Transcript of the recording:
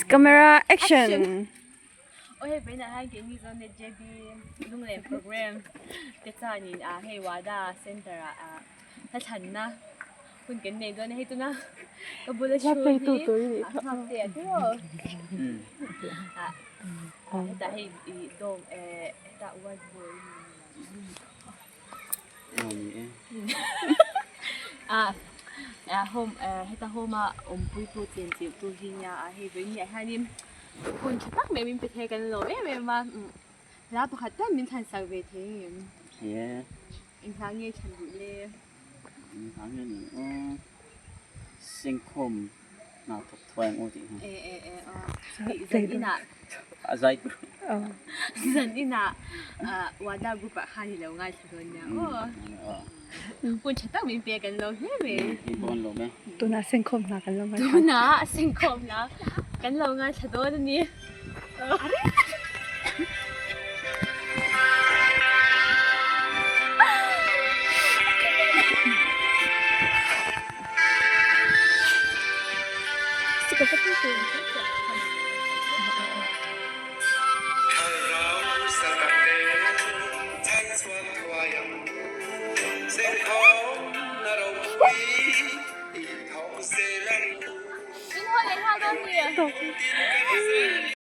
Camera action! Aw hei vawiinah hian keini zawng net JB lunglen program te chuanin ah hei Wada center ah ah hla thlanna hun kan nei dawn a hei tuna ka bula thu hi ah nghak te a tiraw ah hetah hei ih dawm eh hetah white boy Heta home a awmpuitu chenchilhtu hi nia a hei vawiin ah hianin hun tha tak mai min pe thei kan lawm em em a hla pakhat tal min thlan sak ve thei ang em eng hla nge thlan duh le eng hla nge ni aw sengkhawm hna thawk thuai ang aw tih kha e e e aw zan inah a zai tur zan inah wada group ah khan i lo ngaithla dawn nia aw hun tha tak min pe kan lo hle mai tunah sengkhawm hna kan lo ngaithla tunah sengkhawm hna kan lo ngaithla dawn a ni.